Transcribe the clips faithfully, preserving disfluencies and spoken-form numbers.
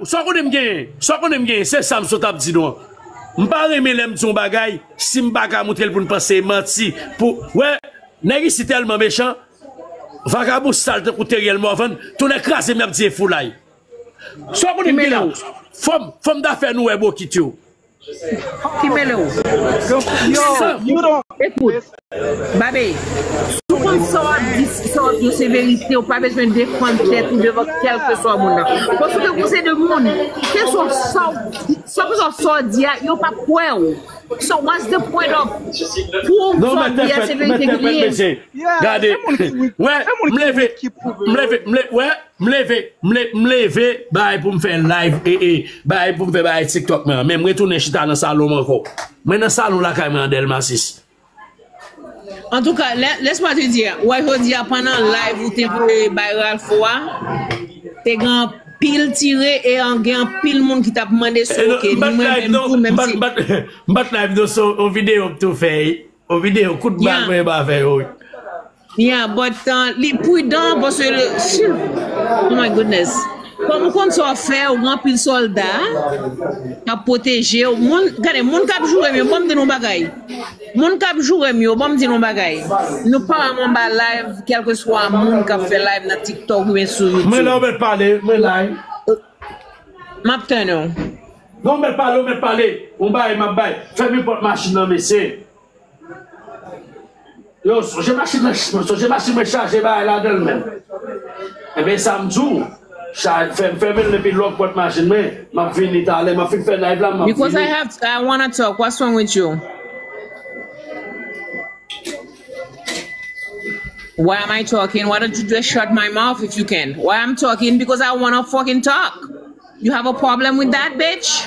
Sa w konnen m genyen, sa w konnen m genyen, se sa m sot ap di nou an. M pa renmen lè m di yon bagay, si m pa ka montre l pou n panse e manti. Pou, wè, nèg isi tèlman mechan, vakabon sal tankou Teriel Morvan, tounen kraze m y ap di e foulay. Sa w konnen m genyen la, fò m, fò m ta fè nou wè bokit yo. Ki mele w? Yo, ekout, Babe, si w konn sa w ap di, sa w ap di se verite, ou pa bezwen defann tèt ou devan kèlkeswa moun nan. Paske w se de moun, keswa sa w, sa w di a, yo p ap kwè w. So what's the point of prove sa w di a se verite ki li ye? Gade, wè, m leve, m leve, m leve, wè, m leve, m le-, m leve, bay pou m fè live, e, e, bay pou m fè bay TikTok mwen an. Men m retounen chita nan salon m ankò. Mwen nan salon lakay mwen an Dèlma sis. Antouka, lè, lès mwa te di, wè jodi a pandan live ou te voye bay Ralpho a, te gen anpil tire e an, gen anpil moun ki t ap mande si oke, ni mwen menm tou, menm si. M pa t live non, se yon videyo m tou fè. Yon videyo, kout bal mwen ba fè yo. Yeah, but uh, li pridan paske le, oh my goodness. Kòm ou konn sa w ap fè, ou gen anpil sòlda k ap pwoteje w. Moun, gade, moun k ap joure m yo, ban m di nou bagay. Moun k ap joure m yo, ban m di nou bagay. Nou pa wè m anba live, kèlkeswa moun k ap fè live nan TikTok oubyen sou YouTube. Mwen la, ou mèt pale, mwen la. M ap tann ou. Non, ou mèt pale, ou mèt pale. Ou bay, m ap bay. Fèmen pòt machin nan, mesye. Yo, sonje machin nan, sonje machin mwen chaje bagay ladan l menm. Enben, sa m di w, cha-, fè, fèmen l epi lòk pòt machin mwen, m ap vini talè, m ap fin fè live la, m ap vini. Because I have, I wanna talk. What's wrong with you? Why am I talking? Why don't you just shut my mouth if you can? Why I'm talking? Because I wanna fucking talk. You have a problem with that, bitch?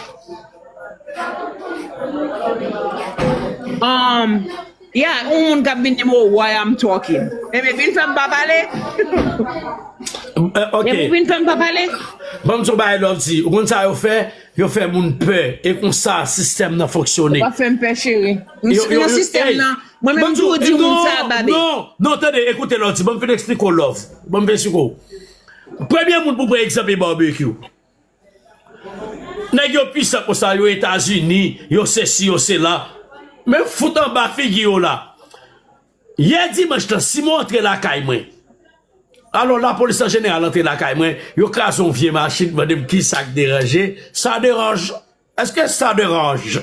Um, yeah, yon moun k ap vin di m, "Oh, why I'm talking?" Ebyen, vin fè m pa pale. Eh, ok. Ebyen, vin fè m pa pale. Ban m di w bagay, Love T. Ou konn sa yo fè? Yo fè moun pè. E konsa sistèm nan fonksyone. Ou pa fè m pè, cheri. M nan sistèm nan. Mwen menm tou di moun sa, Babe. Non, non, tande, ekoute, Love T. Ban m fin eksplike w, Love. Ban m fin eksplike w. Premye moun pou pran egzanp e Barbecue. Nèg yo pwisan konsa, yo Etazini, yo sesi, yo sela. Men fout anba figi yo la. Yè dimanch lan, Simon antre lakay mwen. Alò, lapolis an jeneral antre lakay mwen, yo kraze yon vye machin, mande m kisa k deranje. Ça dérange? Est-ce que ça dérange?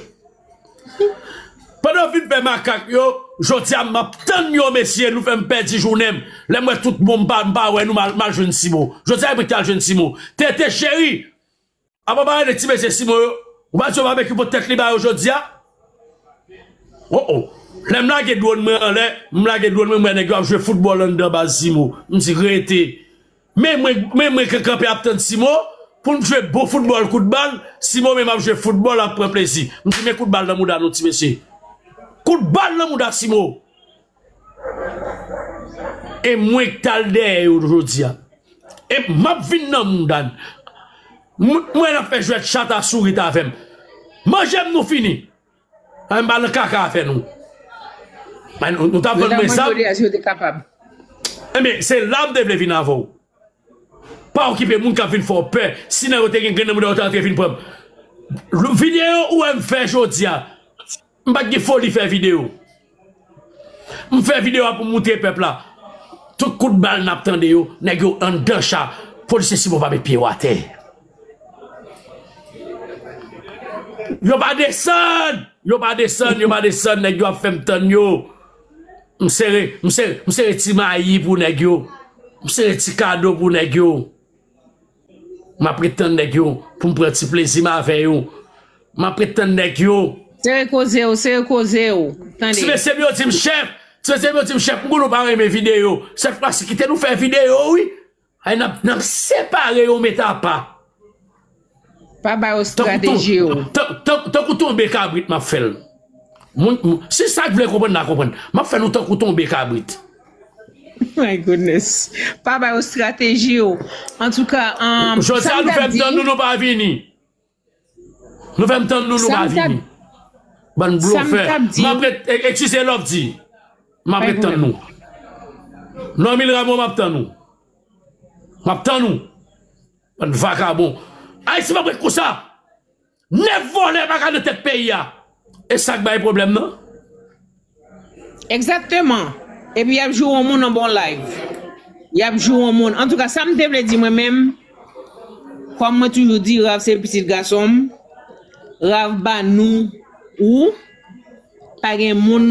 Pandan yo fin fè makak yo, jodi a m ap tann yo, mesye, nou fè m pèdi jounen m. Lè m wè tout bon, m pa, m pa wè nou, m al, m al jwenn Simo. Jodi a, mwen ki al jwenn Simo. Tete cheri, apa pa rele ti mesye Simo yo? Ou pa di yo pa mèt ki pot tèt li ba yo jodi a? Oh, oh. Lè m lage dwòn mwen anlè, m lage dwòn mwen, m wè nèg yo ap jwe foutbòl anndan baz Simo. M di, rete. Men mwen, men mwen k-, kanpe ap tann Simo pou n jwe bon foutbòl kout bal. Simo menm ap jwe foutbòl, ap pran plezi. M di, men kout bal nan mouda nou, ti mesye. Kout bal nan mouda Simo. E mwen k t al dèyè yo jodi a. E m ap vin nan mouda n. M-, mwen ap fè jwèt chat a sourit avè m. Manje m nou fini. Ay, m pa nan kaka afè nou. Ay, nou, nou t ap vann mwen zam. Enben, se la m te vle vin avè w. Pa okipe moun k ap vin fè w pè. Si nan yo te gen grenn nan mouda yo, te antre vin pran m. Videyo ou wè m fè jodi a, m pa t gen foli fè videyo. M fè videyo a pou m moutre pèp la. Tout kout bal n ap tande yo, nèg yo anndan cha. Polisye Simo pa met pye yo atè. Yo pa desann! Yo pa desann, yo pa desann, nèg yo ap fè m tann yo. M sere, m sere, m sere ti mayi pou nèg yo. M sere ti kado pou nèg yo. M ap ret tann nèg yo pou m pran ti plezi m avè yo. M ap ret tann nèg yo. Sere koze w, sere koze w. Tande. Ti mesye m yo di m chèf, ti mesye m yo di m chèf, m konnen w pa renmen videyo. Sèt fwa si kite nou fè videyo wi. Ay, n ap, n ap separe yo met apa. Pa ba yo strateji yo. Tan-, tan-, tankou tonbe kabrit, m ap fè l. Moun, moun, si sa k vle konprann, la konprann. M ap fè nou tankou tonbe kabrit. My goodness. Pa ba yo strateji yo. Antouka, um, jodi a, nou fè m tann nou, nou pa vini. Nou fè m tann nou, nou pa vini. Bann blofè. M ap ret, e-, eskize Love T. M ap ret tann nou. Normil Rameau, m ap tann nou. M ap tann nou. Bann vakabon. Ayiti p ap ret konsa. Nèf vòlè pa ka nan tèt peyi a. E sa k bay pwoblèm nan. Egzakteman. Epi y ap joure yon moun anba yon live. Y ap joure yon moun. Antouka, sa m te vle di mwen menm, kòm mwen toujou di, Rav se pitit gason m, Rav ba nou ou, pa gen moun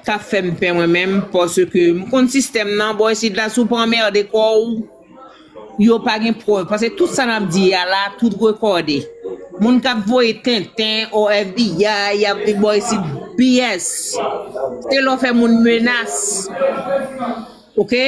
k ap fè m pè mwen menm, paske m konn sistèm nan, bò isit la, si w pa anmède kò w, yo pa gen prèv. Paske tout sa n ap di a la, tout rekòde. Moun k ap voye tenten o F B I, y ap di bò isit B S. Se lè w fè moun menas. Oke?